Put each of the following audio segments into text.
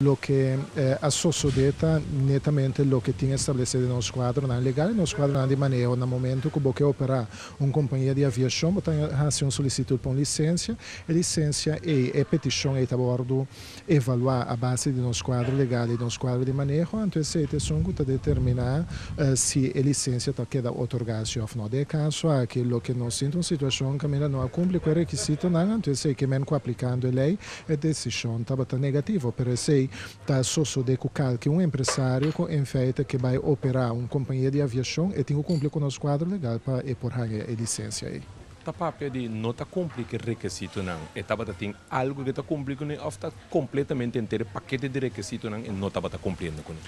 Loke a sosodé ta netamente loke tin establesé den nos kuadronan legal i nos kuadronan di maneho. Na momentu ku bo ke operá un kompania di aviashon, bo ta hasi un solisitut pa un lisensia. E lisensia ei, e petishon ei ta wòrdu evaluá a base di nos kuadro legal i nos kuadro di maneho. Anto esei ta esun ku ta determiná si e lisensia ta keda otorgá si òf no. Den e kaso aki, loke nos tin ta un situashon kaminda no a kumpli ku e rekisitonan, anto esei ke men ku aplikando e lei E desishon tabata negativo, pero esei ta sosodé ku kalke un empresario ku en feite ke bai operá un kompania di aviashon, e tin ku kumpli ku nos kuadro legal pa e por haña e lisensia ei. Ta papia di no ta kumpli ku e rekesitonan, e tabata tin algu ku e ta kumpli kuné òf ta kompletamente henter e pakete di rekesitonan e no tabata kumpliendo kuné?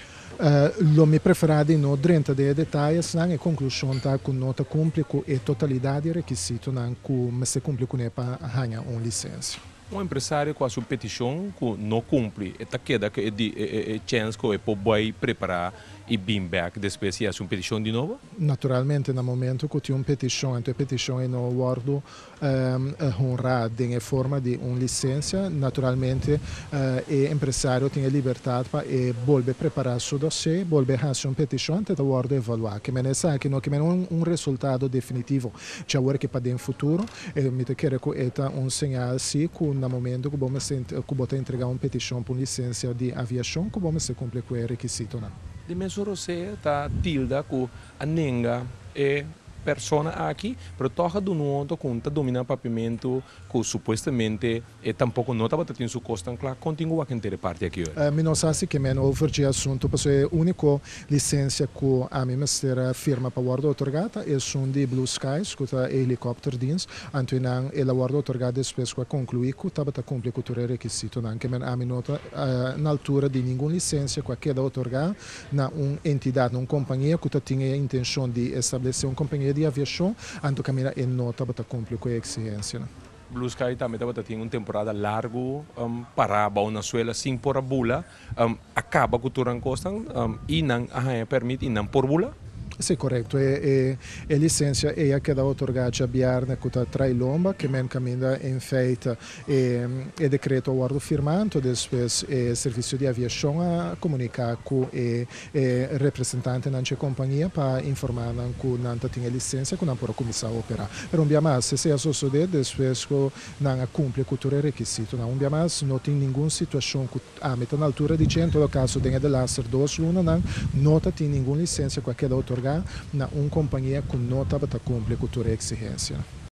Lo mi preferá di no drenta den e detayesnan. E konklushon ta ku no ta kumpli ku e totalidat di e rekisitonan ku mester kumpli kuné pa haña un lisensia. Un empresario ku hasi un petishon ku no kumpli, e ta keda ku e di e chèns ku e por bai prepará i bin bèk despues i hasi un petishon di nobo? Naturalmente, na momento ku tin un petishon, anto e petishon ei no wòrdu honrá den e forma di un lisensia, naturalmente e empresario tin e libertat pa e bolbe prepará su dosié, bolbe hasi un petishon, anto e ta wòrdu evaluá. Ke mene esaki no ke mene un resultado definitivo. Djawer ke pa den futuro, e mi ta kere ku e ta un señal si ku na momento ku bo mester ku bo ta entrega un petishon pa un lisensia di aviashon ku bo mester kumpli ku e rekisitonan. Di mesun rosea ta tilda ku a nenga e persona aki, pero tòg a duna un otro ku ta dominá papiamentu ku supuestamente E tampoco no tabata tin su cosnan cla. Con tin cu wak henter e parti aki hoy? Mi no sa si ke men over dje asunto pasobra e unico licencia cu ami mester a firma pa wordo otorga ta esun di Blue Skies cu ta e helicopterdienst. Anto nan el a wordo otorga despues cu a conclui cu tabata cumpli cu tur e requisitonan. Ke men ami no ta na altura di ningun licencia cu a keda otorga na un entidad, na un compania cu ta tin e intencion di establece un compania di aviacion, anto caminda e no tabata cumpli cu e exigencianan. Blue Sky tambe tabata tin un temporada largu pará bou na suela sin por a bula. A kaba ku tur nan kosnan i nan a haña pèrmit i nan por bula? Sí, korekto. E e lisensia ei a keda otorgá djabièrnè ku ta trai lomba, ke men kaminda en feite e e dekreto a wòrdu firmá. Anto despues e servisio di aviashon a komuniká ku e E representantenan dje kompania pa informá nan ku nan ta tin e lisensia ku nan por a kuminsá operá. Pero un bia mas, esei a sosodé despues ku nan a kumpli ku tur e rekisitonan. Un bia mas, no tin ningun situashon ku ami ta na altura di dje. En todo kaso, den e delaster dos lunanan no ta tin ningun lisensia ku a keda otorgá na un kompania ku no tabata kumpli ku tur e eksigensianan.